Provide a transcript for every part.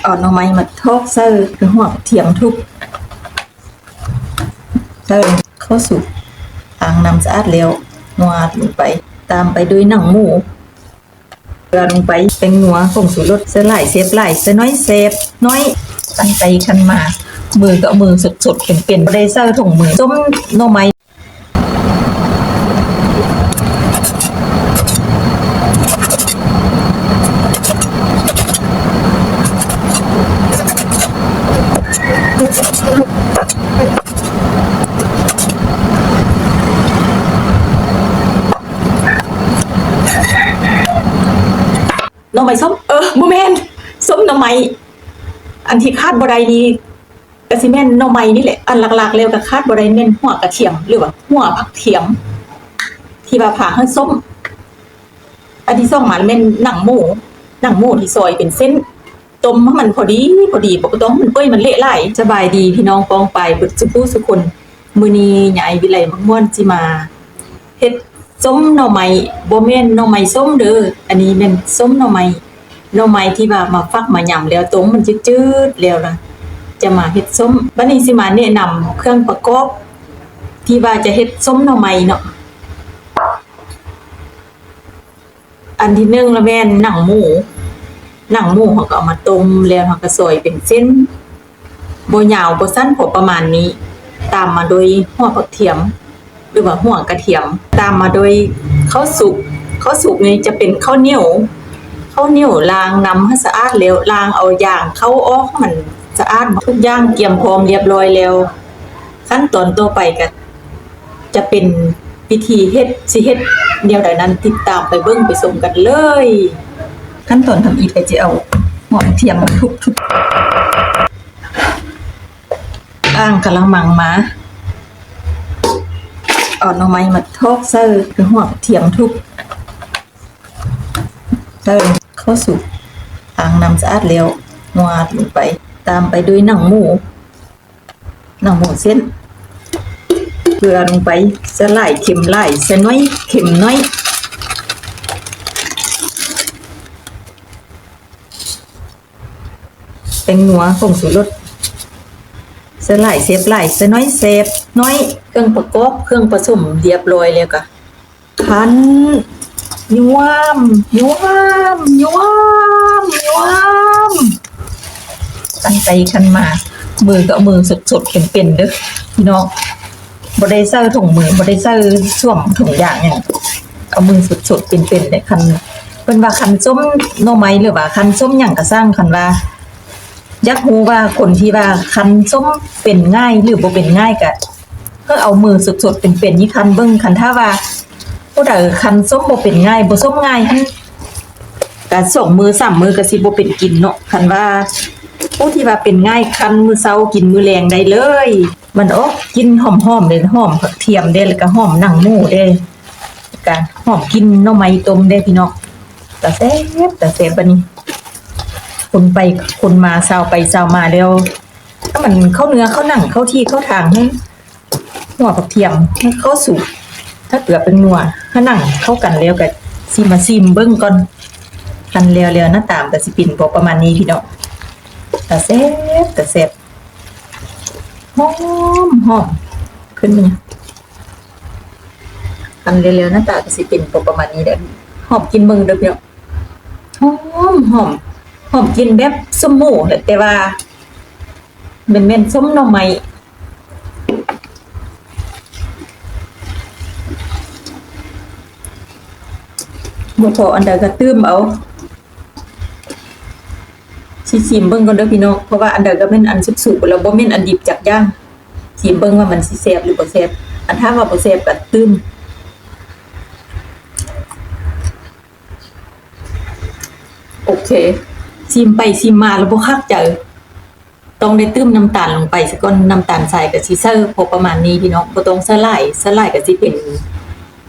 ເອົາໜໍ່ໄມ້ມາຖອກໃສ່ ຄືຫອມທຽມທຸບ ໃສ່ເຂົ້າສຸກ ລ້າງນ້ຳສະອາດແລ້ວ ຫວາດລົງໄປ ຕາມໄປດ້ວຍໜັງໝູ ເກືອລົງໄປ ແປ້ງນົວ ຜົງຊູລົດ ໃສ່ຫຼາຍແຊບຫຼາຍ ໃສ່ໜ້ອຍແຊບໜ້ອຍ ຂັ້ນໄປຂັ້ນມາ ມືກໍເອົາມືສົດໆ ເປັນໆ ບໍ່ໄດ້ໃສ່ຖົງມື ສົ້ມໜໍ່ໄມ້. ໜໍ່ໄມ້ສົ້ມ ເອີ ບໍ່ແມ່ນ ສົ້ມໜໍ່ໄມ້ ອັນທີ່ຂາດບໍ່ໄດ້ນີ້ ກະຊິແມ່ນໜໍ່ໄມ້ນີ້ແຫຼະ ອັນຫຼັກໆແລ້ວກະຂາດບໍ່ໄດ້ແມ່ນຫົວກະທຽມ ຫຼືວ່າຫົວຜັກທຽມ ທີ່ວ່າພາໃຫ້ສົ້ມ ອັນທີສອງມາແມ່ນໜັງໝູ ໜັງໝູທີ່ຊອຍເປັນເສັ້ນ ຕົ້ມໃຫ້ມັນພໍດີ ພໍດີ ບໍ່ຕ້ອງໃຫ້ມັນເປື່ອຍ ມັນເລະຫຼາຍ. ສະບາຍດີພີ່ນ້ອງປ້ອງປາຍເບິດສູ່ຜູ້ສູ່ຄົນ ມື້ນີ້ຍາຍວິໄລມັກມ່ວນຊິມາເຮັດສົ້ມໜໍ່ໄມ້ ບໍ່ແມ່ນໜໍ່ໄມ້ສົ້ມເດີ ອັນນີ້ແມ່ນສົ້ມໜໍ່ໄມ້ ໜໍ່ໄມ້ທີ່ວ່າມາຝັກມາຍຳແລ້ວ ຕົ້ມມັນຈືດໆແລ້ວລະ ຈະມາເຮັດສົ້ມ. ບາດນີ້ຊິມາແນະນຳເຄື່ອງປະກອບທີ່ວ່າຈະເຮັດສົ້ມໜໍ່ໄມ້ເນາະ. ອັນທີໜຶ່ງລະແມ່ນໜັງໝູ ໜັງໝູເຮົາກໍເອົາມາຕົ້ມແລ້ວເຮົາກໍຊອຍເປັນເສັ້ນ ບໍ່ຍາວບໍ່ສັ້ນ ພໍປະມານນີ້ ຕາມມາໂດຍຫົວຜັກທຽມ ຫຼືວ່າຫົວກະທຽມ ຕາມມາໂດຍເຂົ້າສຸກ ເຂົ້າສຸກນີ້ຈະເປັນເຂົ້າໜຽວ ເຂົ້າໜຽວລ້າງນ້ຳໃຫ້ສະອາດແລ້ວ ລ້າງເອົາຢາງເຂົ້າອອກໃຫ້ມັນສະອາດ ທຸກຢ່າງກຽມພ້ອມລຽບຮ້ອຍແລ້ວ ຂັ້ນຕອນຕໍ່ໄປກໍ ຈະເປັນວິທີເຮັດ ຊິເຮັດແນວໃດນັ້ນ ຕິດຕາມໄປເບິ່ງໄປຊົມກັນເລີຍ. ຂັ້ນຕອນທຳອິດກໍຈະເອົາຫອມທຽມມາທຸບໆ ອ້າງກະລະມັງມາ ເອົາໜໍ່ໄມ້ມາຖອກໃສ່ ຄືຫອມທຽມທຸບ ໃສ່ເຂົ້າສຸກ ລ້າງນ້ຳສະອາດແລ້ວ ຫວາດລົງໄປ ຕາມໄປດ້ວຍໜັງໝູ ໜັງໝູເສັ້ນ ເກືອລົງໄປ ໃສ່ຫຼາຍເຄັມຫຼາຍ ໃສ່ໜ້ອຍເຄັມໜ້ອຍ ແປ້ງນົວ ຜົງຊູລົດ ໃສ່ຫຼາຍແຊບຫຼາຍ ໃສ່ໜ້ອຍແຊບໜ້ອຍ ເຄື່ອງປະກອບ ເຄື່ອງປະສົມລຽບຮ້ອຍແລ້ວກະ ຄັ້ນ ຍວມ ຍວມ ຍວມ ຍວມ ຄັ້ນໄປຄັ້ນມາ ມືກໍເອົາມືສົດໆ ເປັນໆເດີພີ່ນ້ອງ ບໍ່ໄດ້ໃສ່ຖົງມື ບໍ່ໄດ້ໃສ່ສວມຖົງຢາງຫຍັງ ເອົາມືສົດໆ ເປັນໆເດ້. ຄັນ ເພິ່ນວ່າຄັນສົ້ມໜໍ່ໄມ້ ຫຼືວ່າຄັນສົ້ມຫຍັງກໍຊ່າງ ຄັນວ່າຢາກຮູ້ວ່າຄົນທີ່ວ່າຄັນສົ້ມເປັນງ່າຍ ຫຼືບໍ່ເປັນງ່າຍ ກໍ ກໍເອົາມືສົດໆ ເປັນໆນີ້ຄັນເບິ່ງ ຄັນຖ້າວ່າຜູ້ໃດຄັນສົ້ມບໍ່ເປັນງ່າຍ ບໍ່ສົ້ມງ່າຍຫັ້ນ ກະສອງມື້ສາມມື້ກໍຊິບໍ່ເປັນກິນເນາະ. ຄັນວ່າຜູ້ທີ່ວ່າເປັນງ່າຍ ຄັນມື້ເຊົ້າກິນມື້ແລງໄດ້ເລີຍ. ມັນອອກກິ່ນຫອມໆເດ້ ຫອມຜັກທຽມເດ້ ແລ້ວກະຫອມໜັງໝູເດ້ ກະຫອມກິ່ນໜໍ່ໄມ້ຕົ້ມເດ້ພີ່ນ້ອງ. ຕາແຊບ ຕາແຊບ ບາດນີ້ ຄົນໄປຄົນມາ ຊາວໄປຊາວມາແລ້ວ ຖ້າມັນເຂົ້າເນື້ອເຂົ້າໜັງ ເຂົ້າທີ່ເຂົ້າທາງ ໃຫ້ຫົວຜັກທຽມ ໃຫ້ເຂົ້າສູ່ ຖ້າເກືອແປ້ງນົວ ໃຫ້ໜັງເຂົ້າກັນແລ້ວ ກໍຊິມາຊີມເບິ່ງກ່ອນ. ຄັນແລ້ວໆ ໜ້າຕາມັນກໍຊິເປັນພໍປະມານນີ້ພີ່ນ້ອງ. ຕາແຊບ ຕາແຊບ ຫອມ ຫອມ ຂຶ້ນ ຄັນແລ້ວໆ ໜ້າຕາກໍຊິເປັນພໍປະມານນີ້ແຫຼະ. ຫອມກິ່ນເບິ່ງເດີພີ່ນ້ອງ ຫອມ ຫອມ ຫອມກິ່ນແບບສົ້ມໝູແຫຼະ ແຕ່ວ່າ ແມ່ນໆ ສົ້ມໜໍ່ໄມ້ ບໍ່ພໍອັນໃດກໍຕື່ມເອົາ. ຊິຊີມເບິ່ງກ່ອນເດີພີ່ນ້ອງ ເພາະວ່າອັນໃດກໍແມ່ນອັນສຸກໆ ແລ້ວບໍ່ແມ່ນອັນດິບຈັກຢ່າງ. ຊີມເບິ່ງວ່າມັນຊິແຊບຫຼືບໍ່ແຊບ ອັນຖ້າວ່າບໍ່ແຊບກໍຕື່ມ. ໂອເຄ ຊີມໄປຊີມມາແລ້ວບໍ່ຄັກໃຈ ຕ້ອງໄດ້ຕື່ມນ້ຳຕານລົງໄປຊະກ່ອນ. ນ້ຳຕານຊາຍກໍຊິໃສ່ພໍປະມານນີ້ພີ່ນ້ອງ ບໍ່ຕ້ອງໃສ່ຫຼາຍ ໃສ່ຫຼາຍກໍຊິເປັນ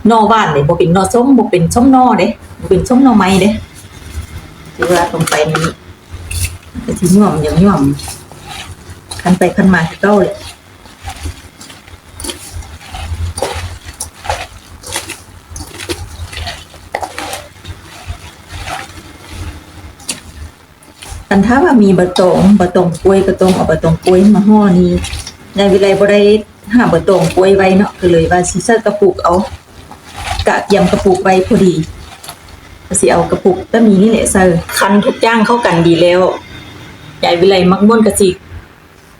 ໜໍ່ຫວານເດ້ ບໍ່ເປັນໜໍ່ສົ້ມ ບໍ່ເປັນສົ້ມໜໍ່ເດ້ ບໍ່ເປັນສົ້ມໜໍ່ໄມ້ເດ້. ຄືວ່າລົງໄປນີ້ກໍຊິຫຍວມ ຫຍວມ ຄັນໄປຄັນມາຄືເກົ່າແຫຼະ. ຕ ອັນຖ້າວ່າມີໃບຕອງ ໃບຕອງກ້ວຍ ກໍຕ້ອງເອົາໃບຕອງກ້ວຍມາຫໍ່ນີ້. ຍາຍວິໄລບໍ່ໄດ້ຫາໃບຕອງກ້ວຍໄວ້ເນາະ ກໍເລີຍວ່າຊິໃສ່ກະປຸກເອົາ ກະກຽມກະປຸກໄວ້ພໍດີ ກໍຊິເອົາກະປຸກແບບນີ້ນີ້ແຫຼະໃສ່. ຄັນທຸກຢ່າງເຂົ້າກັນດີແລ້ວ ຍາຍວິໄລມັກມ່ວນກໍຊິ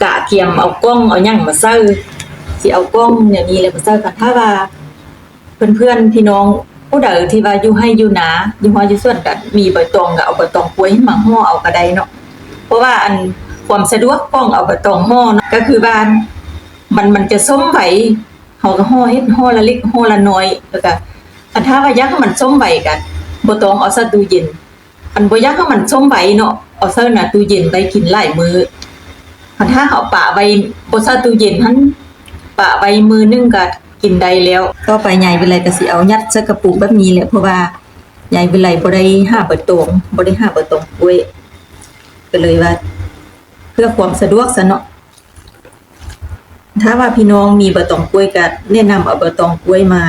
ກະກຽມເອົາກ່ອງເອົາຫຍັງມາໃສ່ ຊິເອົາກ່ອງແນວນີ້ແຫຼະມາໃສ່. ຄັນຖ້າວ່າ ເພື່ອນໆ ພີ່ນ້ອງຜູ້ໃດທີ່ວ່າຢູ່ໄຮ່ຢູ່ນາ ຢູ່ຮອດຢູ່ສວນ ກໍມີໃບຕອງ ກໍເອົາໃບຕອງກ້ວຍມາຫໍ່ເອົາກໍໄດ້ເນາະ ເພາະວ່າອັນຄວາມສະດວກຂອງເອົາໃບຕອງຫໍ່ເນາະ ກໍຄືວ່າມັນ ມັນຈະສົ້ມໄວ ເຮົາກໍຫໍ່ເຮັດຫໍ່ລະເລັກຫໍ່ລະນ້ອຍ ແລ້ວກໍຄັນຖ້າວ່າຢາກໃຫ້ມັນສົ້ມໄວກໍບໍ່ຕ້ອງເອົາໃສ່ຕູ້ເຢັນ. ຄັນບໍ່ຢາກໃຫ້ມັນສົ້ມໄວເນາະ ເອົາໃສ່ໜ້າຕູ້ເຢັນໄວ້ກິນຫຼາຍມື້. ຄັນຖ້າເຮົາປະໄວ້ ບໍ່ໃສ່ຕູ້ເຢັນຫັ້ນ ປະໄວ້ມື້ໜຶ່ງກໍກິນໄດ້ແລ້ວ. ຕໍ່ໄປຍາຍວິໄລກໍຊິເອົາຍັດໃສ່ກະປຸກແບບນີ້ແຫຼະ ເພາະວ່າຍາຍວິໄລບໍ່ໄດ້ຫາໃບຕອງ ບໍ່ໄດ້ຫາໃບຕອງກ້ວຍ ກໍເລີຍວ່າເພື່ອຄວາມສະດວກຊະເນາະ. ຖ້າວ່າພີ່ນ້ອງມີໃບຕອງກ້ວຍ ກໍແນະນຳເອົາໃບຕອງກ້ວຍມາ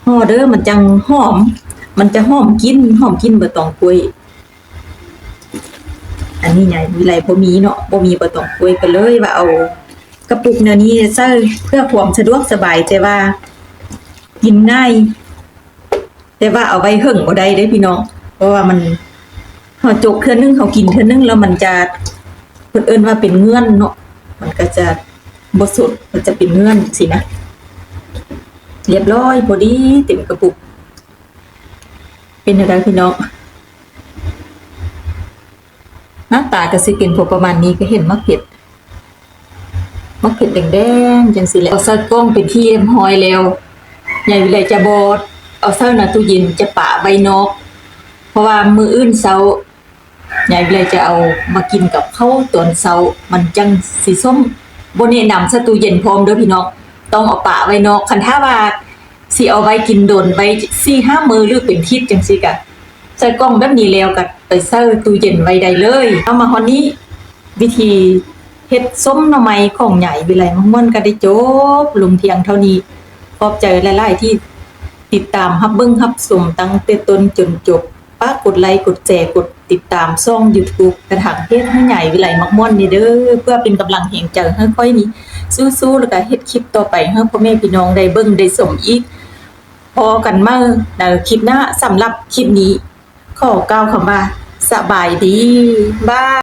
ຫໍ່ເດີ້ ມັນຈັ່ງຫອມ ມັນຈະຫອມກິ່ນ ຫອມກິ່ນໃບຕອງກ້ວຍ. ອັນນີ້ຍາຍວິໄລບໍ່ມີເນາະ ບໍ່ມີໃບຕອງກ້ວຍ ກໍເລີຍວ່າເອົາກະປຸກແນວນີ້ໃສ່ ເພື່ອຄວາມສະດວກສະບາຍ ແຕ່ວ່າກິນງ່າຍ ແຕ່ວ່າເອົາໄວ້ເຫິງບໍ່ໄດ້ເດ້ພີ່ນ້ອງ ເພາະວ່າມັນ ເຮົາຈົກເທື່ອໜຶ່ງ ເຮົາກິນເທື່ອໜຶ່ງ ແລ້ວມັນຈະ ເພິ່ນເອີ້ນວ່າເປັນເງື່ອນເນາະ ມັນກໍຈະບໍ່ສົດ ມັນຈະເປັນເງື່ອນຊີ້ນະ. ລຽບຮ້ອຍ ພໍດີເຕັມກະປຸກ. ເປັນຈັ່ງໃດພີ່ນ້ອງ? ໜ້າຕາກໍຊິເປັນພໍປະມານນີ້. ກໍເຫັນໝາກເຜັດ ໝາກເຜັດແດງໆ ຈັ່ງຊີ້ແຫຼະ ເອົາໃສ່ກ່ອງເປັນທີ່ຮຽບຮ້ອຍແລ້ວ. ຍາຍວິໄລຈະບໍ່ເອົາໃສ່ໜ້າຕູ້ເຢັນ ຈະປະໄວ້ນອກ ເພາະວ່າມື້ອື່ນເຊົ້າ ຍາຍວິໄລຈະເອົາມາກິນກັບເຂົ້າຕອນເຊົ້າ ມັນຈັ່ງຊິສົ້ມ. ບໍ່ແນະນຳໃສ່ຕູ້ເຢັນພ້ອມເດີ້ພີ່ນ້ອງ ຕ້ອງເອົາປະໄວ້ນອກ. ຄັນຖ້າວ່າຊິເອົາໄວ້ກິນດົນ ໄວ້ສີ່ຫ້າມື້ ຫຼືເປັນທິດຈັ່ງຊີ້ ກະໃສ່ກ່ອງແບບນີ້ແລ້ວ ກະໄປໃສ່ຕູ້ເຢັນໄວ້ໄດ້ເລີຍ. ເອົາ ມາຮອດນີ້ ວິທີເຮັດສົ້ມໜໍ່ໄມ້ຂອງຍາຍວິໄລມັກມ່ວນ ກໍໄດ້ຈົບລົງພຽງເທົ່ານີ້. ຂອບໃຈຫຼາຍໆ ທີ່ຕິດຕາມຮັບເບິ່ງຮັບຊົມຕັ້ງແຕ່ຕົ້ນຈົນຈົບ. ຝາກກົດໄລ ກົດແຊ ກົດຕິດຕາມຊ່ອງຢູທູບ ກະທາງເພຈໃຫ້ຍາຍວິໄລມັກມ່ວນນີ້ເດີ້ ເພື່ອເປັນກຳລັງແຮງໃຈໃຫ້ຂ້ອຍນີ້ສູ້ໆ ແລ້ວກະເຮັດຄລິບຕໍ່ໄປໃຫ້ພໍ່ແມ່ພີ່ນ້ອງໄດ້ເບິ່ງໄດ້ຊົມອີກ. ພໍ້ກັນໃໝ່ໃນຄລິບໜ້າ. ສຳລັບຄລິບນີ້ ຂໍກ່າວຄຳວ່າ ສະບາຍດີ ບາຍ.